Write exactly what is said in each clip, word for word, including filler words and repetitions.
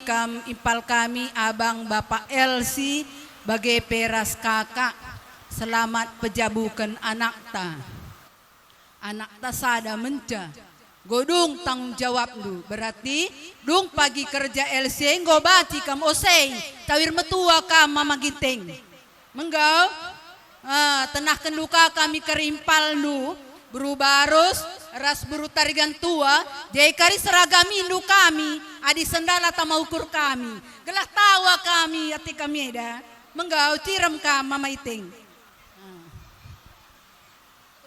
kam impal kami abang Bapak Elsi, bage pe ras kakak, selamat pejabuken anakta. Anakta sada menca. Enggo dung tanggung jawabndu, berarti dung pagi kerja Elsi enggo banci kam osei, tawir metua kam Mama Ginting. Menggau? Ah, tenahken luka kami kerimpalndu, beru Barus, ras beru Tarigan Tua, jai kari seragamindu kami, adi sendala tama ukur kami, gelah tawa kami ate kami eda. Menggau cirem kam Mama Iting. Ah.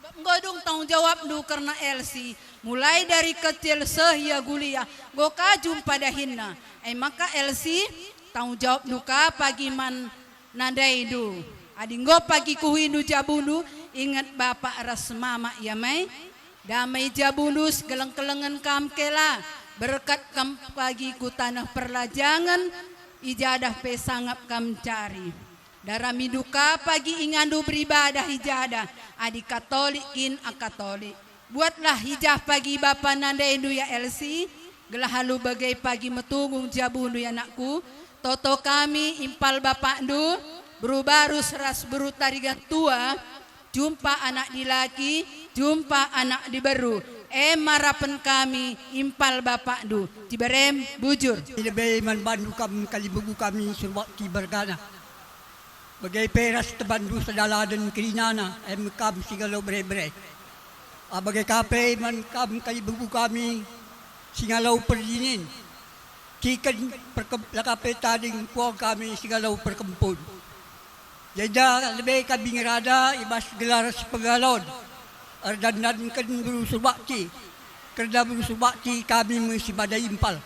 Sebab enggo dung tanggung jawabndu kerna Elsi, mulai dari kecil seh ia kuliah, enggo ka jumpa dahinna. E maka Elsi, tanggung jawabndu ka pagi man nandaindu. Adi enggo pagi kuhindu jabundu, inget bapak ras mama ia mai. Damai jabundu sekeleng-kelengen kam kela, berkat kam pagi ku taneh perlajangen, i jadah pe sangap kam cari. Daramindu ka pagi ingandu beribadah i jadah, adi Katolik kin akatolik. Buatlah i jah pagi bapa nandaindu ia Elsi, gelah alu bage pagi metunggung jabundu ia anakku. Toto kami impal bapakndu, beru Barus ras beru Tarigan Tua, jumpa anak dilaki, jumpa anak diberu. E marapen kami impal bapakndu, Tiberem bujur. Lebe man bandu kam kalimbubu kami Surbakti mergana. Bage pe ras temandu sedalanen kerinana, e me kam si ngalo bere-bere. A, bage ka pe man kam kalimbubu kami si ngalo perdinin. Ciken perkem-, la ka pe tading puang kami si ngalo perkempun. Jenda lebe kami ngerada i bas gelar si penggalon, erdandanken beru Surbakti, kerna beru Surbakti kami me si mada impal.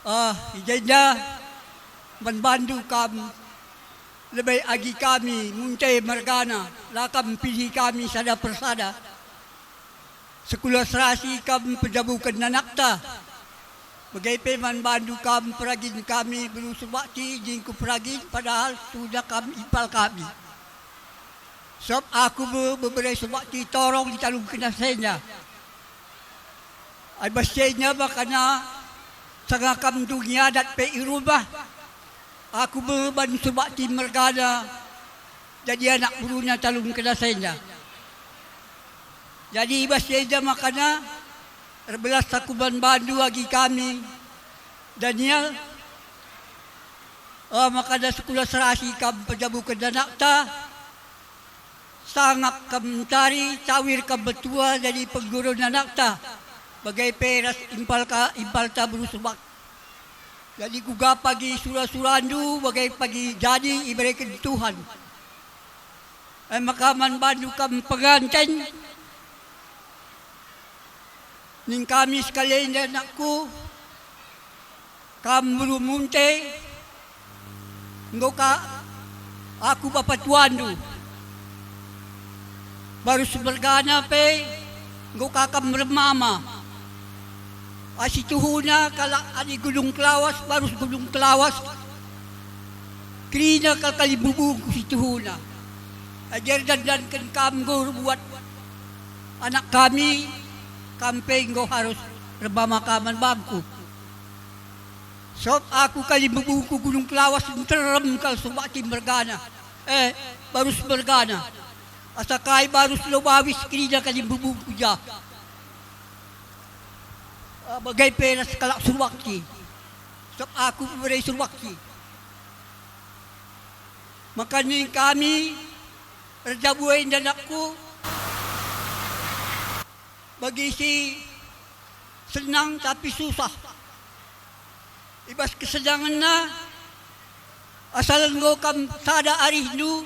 Ah, i jenda man bandu kam, lebe agi kami Munte mergana, la kam pilih kami sada persada. Sekula serasi kam pejabuken anakta. Bage pe man bandu kam peragin kami beru Surbakti, ningku peragin, padahal sudah kam impal kami. Sabap aku be-, bebere Surbakti torong ditalungken senja. Ai bas senja makana sanga kam ndungi adat pe i rumah. Aku be man Surbakti mergana jadi anak beruna talungken senja. Jadi i bas senja makana erbelas aku man bandu agi kami, Daniel, eh, makana sekula serasi kam pejabuken anakta, sangap kam ncari, tawir kam metua jadi penggurun anakta, bage pe ras impal ka, impalta beru Surbakti. Jadi kuga pagi sura-surandu, bage pagi jadi ibereken Tuhan. E maka man bandu kam penganten, ning kami sekali enda anakku, kam beru Munte, enggo ka aku bapa tuandu. Barus mergana pe enggo ka kam ermama. Ai situhuna kalak adi Gunung Kelawas, Barus Gunung Kelawas, kerina kal kalimbubungku situhuna. Ajar dandanken kam enggo erbuat anak kami, kam pe enggo harus ermama ka man bangku. Sop aku kalimbubungku Gunung Kelawas nterem kal Surbakti mergana, eh, Barus mergana. Asa kai Barus Lobawis kerina kalimbubungku ja. Eh, bage pe ras kalak Surbakti. Sop aku bebere Surbakti. Maka ning kami erjabu enda anakku, bagi si senang tapi susah. I bas kesenangenna, asal enggo kam sada arihndu,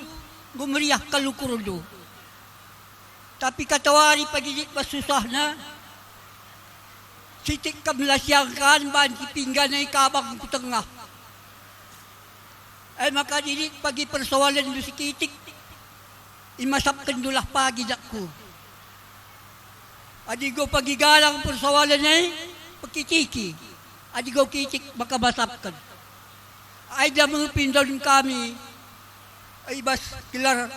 enggo meriah kal ukurndu. Tapi katawari pagi lit bas susahna, sitik kam la siangkan banci pinggan e kabang ku tengah. E maka adi lit pagi persoalenndu sikitik, imasapkenndulah pagi, anakku. Adi enggo pagi galang persoalen e, pekitiki. Adi enggo kitik, maka masapken. Ai da me pindon kami i bas gelar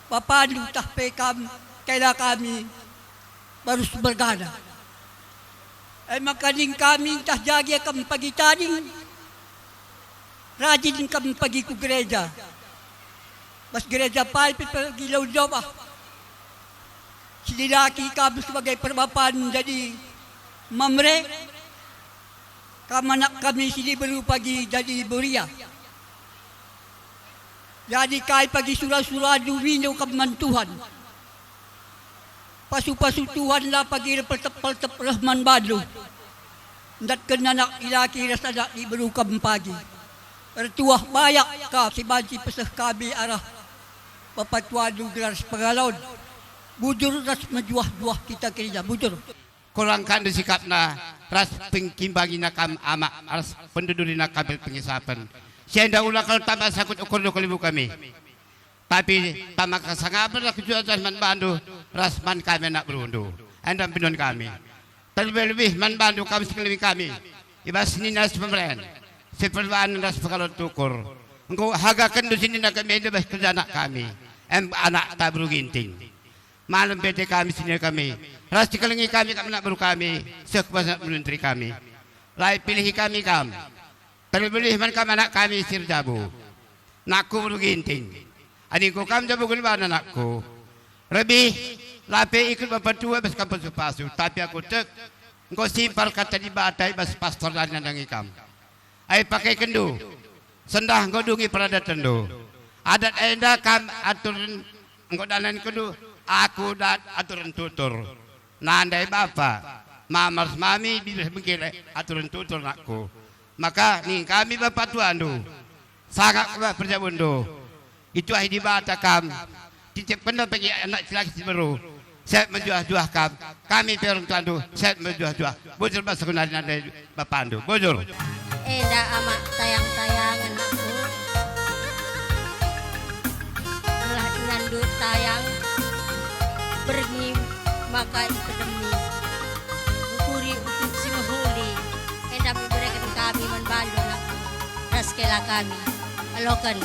bapandu tah pe kam kela kami Barus mergana. E maka ning kami ntah jagi kam pagi tading, rajin kam pagi ku gereja. Bas gereja pal pe pagi lau jobah. Si dilaki kam sebagai perbapan jadi Mamre, kam anak kami si diberu pagi jadi Boria. Jadi kai pagi sura-sura dumindu kam man Tuhan. Pasu-pasu Tuhan la pagi erpeltep-peltep reh man bandu. Ndatken anak dilaki ras anak diberu kam pagi. Ertuah bayak ka si banci peseh kami arah bapa tuandu gelar sepengalon. Bujur ras mejuah-juah kita kerina, bujur. Kurang ka ndu sikapna ras pengkimbangina kam amak ras pendudurina kami pengisapen. Si enda ula kal tambah sangkut ukurndu kalibu kami. Tapi tama kesangapen ras kejuah-juah man bandu ras man kami anak berundu. Enda pinun kami. Terlebih-lebih man bandu kam si ngelebi kami. I bas senina si pemeren, si perbahan ras pengalo tukur. Enggo hagakenndu senina kami enda bas kerja anak kami. Em anak ta beru Ginting. Malem pe ate kami senina kami. Ras dikelengi kami kam anak beru kami. Seh ku bas anak menteri kami. La ipilihi kami kam. Terlebih man kam anak kami si erjabu. Nakku beru Ginting. Adi enggo kam jabu gelban anakku. Lebih, la pe ikut bapa tua bas kam pasu-pasu, tapi aku tek, enggo simpar kata Dibata i bas pastor nari nandangi kam. Ai pakaikenndu, sendah enggo dungi peradatenndu. Adat enda kam aturen, enggo dalankenndu, aku dat aturen tutur. Nandai bapa, mama ras mami, bibir bengkile aturen tutur nakku. Maka ning kami bapa tuandu, sangap kebah perjabundu. Ituahi Dibata kam, titipkenna bagi anak cilaki si beru. Set mejuah-juah kam, kami pe orang tuandu, set mejuah-juah. Bujur bas aku nari nandai bapandu, bujur. Enda amak tayang-tayangen aku. Gelah ingandu tayang, berngi maka ikedemi. Ukuri utuk si mehuli, enda ibereken kami man bandu anak ras kela kami. Aloken.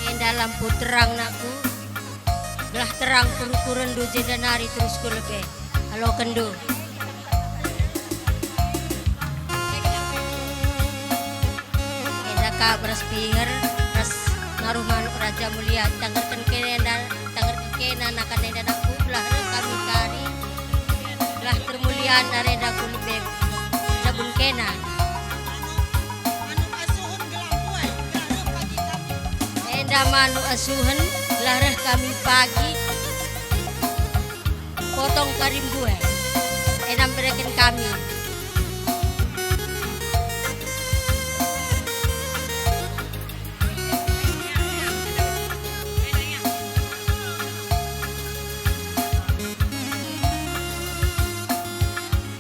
Enda lampu terang nakku, gelah terang perukurenndu jenda nari terus ku lebe. Alokenndu. Enda ka beras pinger, ras ngaruh manuk raja mulia, tanggerken kena enda, tanggerken kena nakan enda nakku, belah reh kami kari, belah termulian arenda ku lebe, jabun kena. Enda manuk asuhen, belah reh kami pagi, potong kari mbue, enda ibereken kami.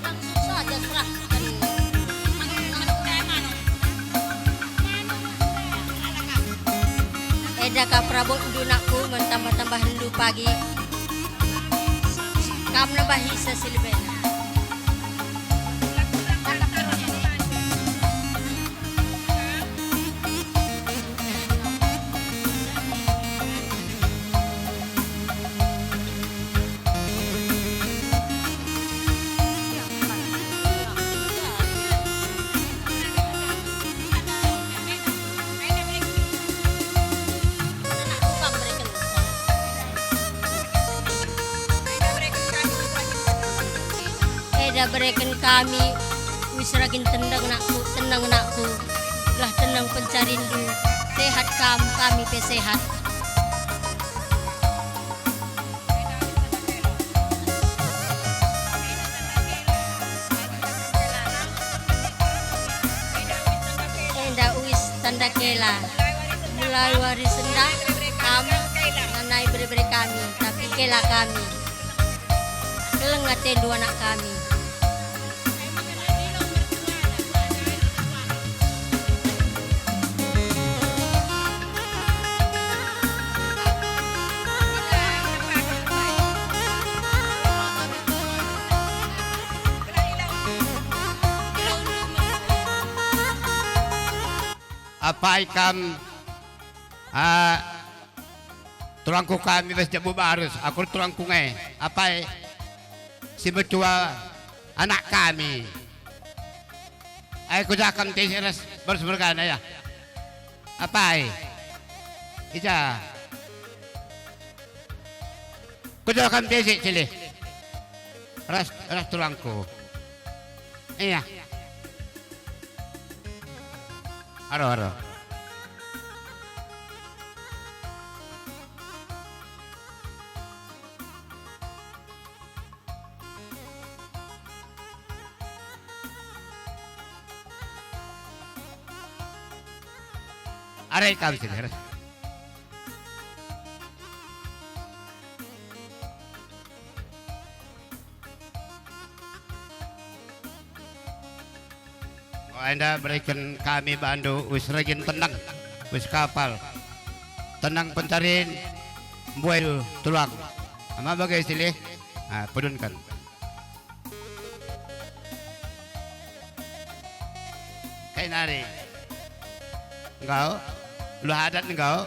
Langsung saja serahkan. Enda ka perabotndu nakku, mentambah-tambahenndu pagi. Kam nambahi sesilben. Eda bereken kami, uis ragin tendeng nakku, tenang nakku, gelah tenang pencarinndu, sehat kam, kami pe sehat. Enda uis tanda kela. Mulai wari sendah kam nanai bere-bere kami, tapi kela kami. Keleng atendu anak kami. Apai kam, ah, turangku kami bas Jabu Barus, aku turangku nge. Apai si metua anak kami. Ai kuja kam tisi ras Barus mergana ya. Apai? Ija. Kuja kam tisi cilih. Ras, ras turangku. Iya. Aro, aro. Arai kam sini, arai. Oh, enda bereken kami bandu, us ragin tenang, us kapal. Tenang pencarin, mbuai tulang. Ama bagai silih, ah, pedunken. Kai nari. Enggau, lu adat enggau.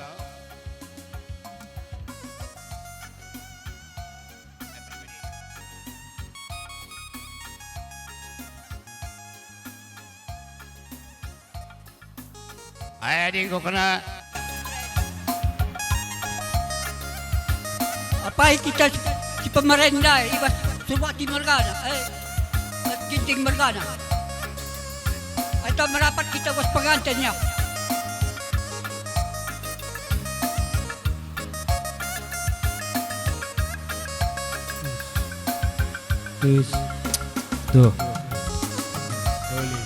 Ai, adi enggo kena. Apai kita si, si pemerenda i bas Surbakti mergana, eh, bas Ginting mergana. Ai, ta merapat kita bas penganten ya. Tis. Tuh. Tuli.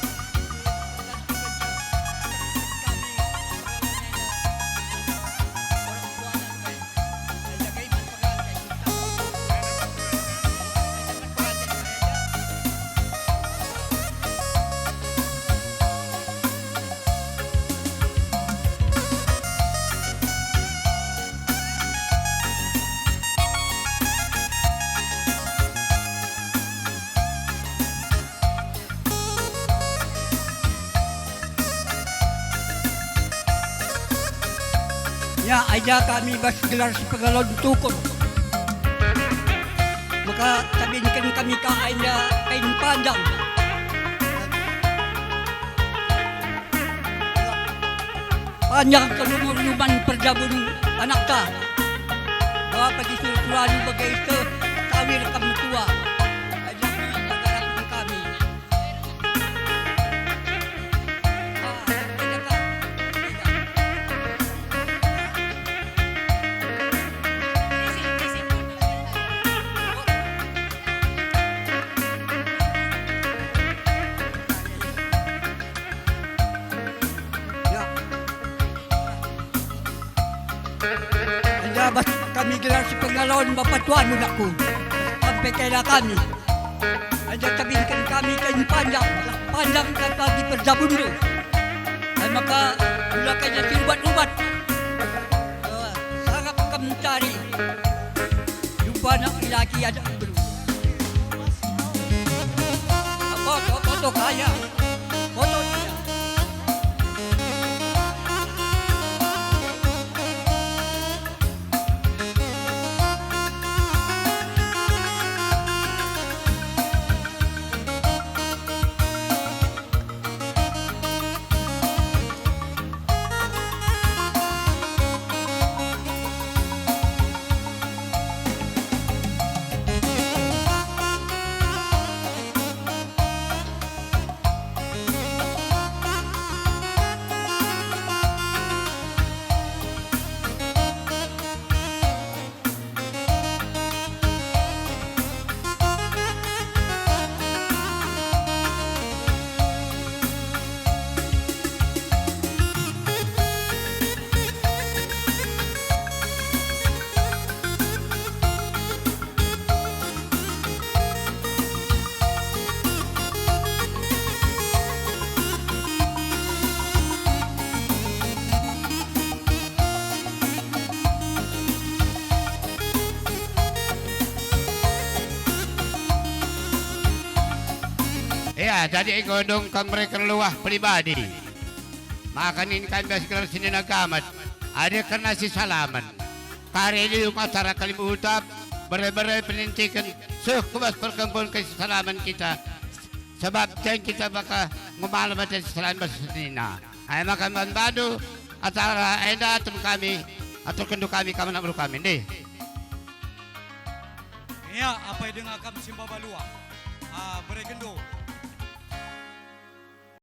Ya, aja kami bas gelar si pengalo ntukur. Maka tabinken kami ka enda kain panjang. Panjang kel umur man perjabun anakta. Bapa bagi selalu bagi itu tawir kam tua. Ajar kami. Ah, Ya. Enda bas kami gelar si pengalo bapa tuan anakku. Sampai kela kami. Enda tabinken kami kain panjang, panjang dan bagi perjabunndu. Ai maka ula kena si ubat-ubat. Eh, sangap kam mencari. Jumpa anak laki anak beru. Foto, foto kaya. Foto dia. Ya, jadi enggo dung kam mereken luah pribadi. Maka nina kami bas gelar senina gamet, adi kerna sisalamen. Kari liung acara Kalimbubu Utap, bere-bere penintiken, seh ku bas perkempun kesisalamen kita. Sebab jeng kita baka ngumala bate sisalamen bas senina. Ai maka man bandu acara enda atur kami, aturkenndu kami, kam anak beru kami, ndih. Ia, apai denga kam si maba luah, ah, berekenndu.